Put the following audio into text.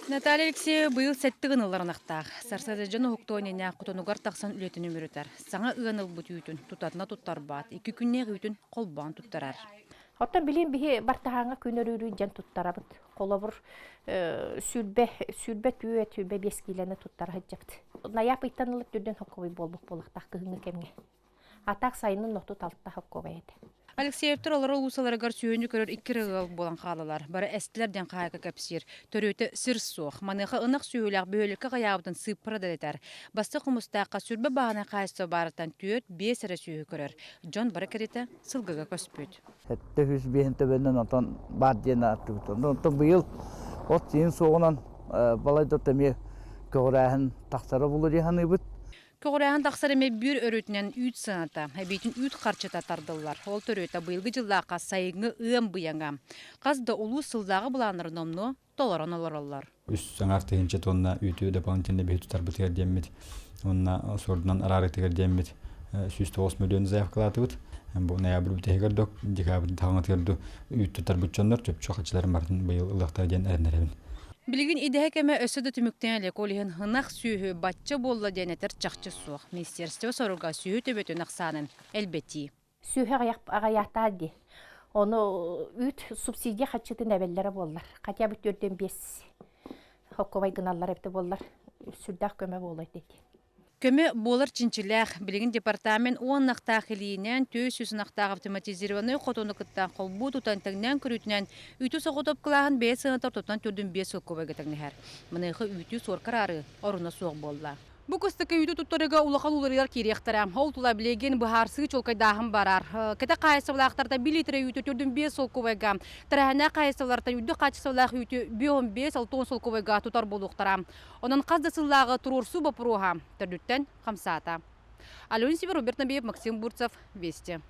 Наталья Алексеева быйыл сэттэ гын ынахтаах. Сарсыарда дьон уһуктуон иннинэ хотонугар тахсан үлэтин үмүрүтэр. Саҥа ыан ылбыт үүтүн тутатына туттарбат, икки күннээх үүтүн холбоон туттарар. Оттон билин биһи бартаһааҥҥа күн өрүүрүн дьэн туттарабыт. Холобур, сүүрбэ, сүүрбэ түөрт, 25 киилэни туттара сылдьабыт. Найаап ыйтан ыла түрдэн хоккобуй буолбут буолуохтаах кыһыҥҥы кэмҥэ. Атаак сайынын 36 хоккобай этэ. Алексеевтар олорор уулуссаларыгар сүөһүнү көрөр икки эрэ ыал буолан хааллылар. Бары эстилэр диэн хаһаайка кэпсиир. Төрүөтэ сир суох. Маныаха ынах сүөһүлээх бөһүөлэккэ аҕыйаабытын сыыппара да дэтэр. Бастакы Хомустаахха сүрбэ бааһынай хаһаайыстыба баарыттан түөрт-биэс эрэ сүөһү көрөр. Дьон бары кэриэтэ сылгыга көспүт. 705 төбөнөн онтон баар диэн ааттыыбыт. Онтон быйыл от сиин суоҕунан балайда эмиэ көҕүрээһин тахсара булур дии саныыбыт. Көҕүрээһин тахсар эмэ биир өрүтүнэн үүт сыаната, эбиитин үүт харчыта тардыллар. Ол төрүөтэ быйылгы дьыллаахха сайыҥҥы ыам быйаҥа. Хас да улуус сыллааҕы былааннарын номнуо толорон олороллор. Үс саҥар тыһыынча тонна үүтү дополнительно биһи тутарбытыгар диэммит уонна суордунан араарытыгар диэммит 109 миллион заявкалаатыбыт. Бу ноябрь бүтэһигэр док, декабрь таҕаҥатыгар ду үүт тутарбыт дьоннор чопчу хаччыларын барытын быйыл ылыахтара диэн эрэннэрэбин. Билигин идэһэ кэмэ өссө да түмүктэнэ илик, ол иһин ынах сүөһү бачча буолла диэн этэр чахчы суох. Министерство соруга сүөһү төбөтүн ахсаанын элбэтии. Сүөһү аҕыйах аҕыйахтаах дии. Ону үүт субсидия хаччытын эбэллэрэ буоллар. Хотя бы төрдүөн биэс хоккобай гыналлар эбитэ буоллар сүрдээх көмө буолуо этэ. Көмө буолар чинчилээх. Билигин департамент уон ынахтаах илиинэн, 400 ынахтаах автоматизированнай хотону кытта холбуу тутан тэҥнээн көрүүтүнэн үүтү соҕотуопкалааһын бэйэ сыаната ортотунан төрдүн биэс солкуобайга тэҥнэһэр. Маныаха үүтү суоркар аары оруна суох буолла. Бу кыстыкка үүтү туттарыыга улахан уларыйар киириэхтэрэ. Ол тула билигин быһаарсыы чуолкайдааһын барар. Кэтэх хаһаайыстыбалаахтартан биир литрэ үүтү төрдүн биэс солкуобайга, тэрээһиннээх хаһаайыстыбалартан үрдүк хаачыстыбалаах үүтү 55-60 солкуобайга тутар буолуохтара. Онон хас да сыллааҕы туруорсуу боппуруоһа төрдүттэн хамсаата. Алена Сибир, Роберт Набиев, Максим Бурцев, Вести.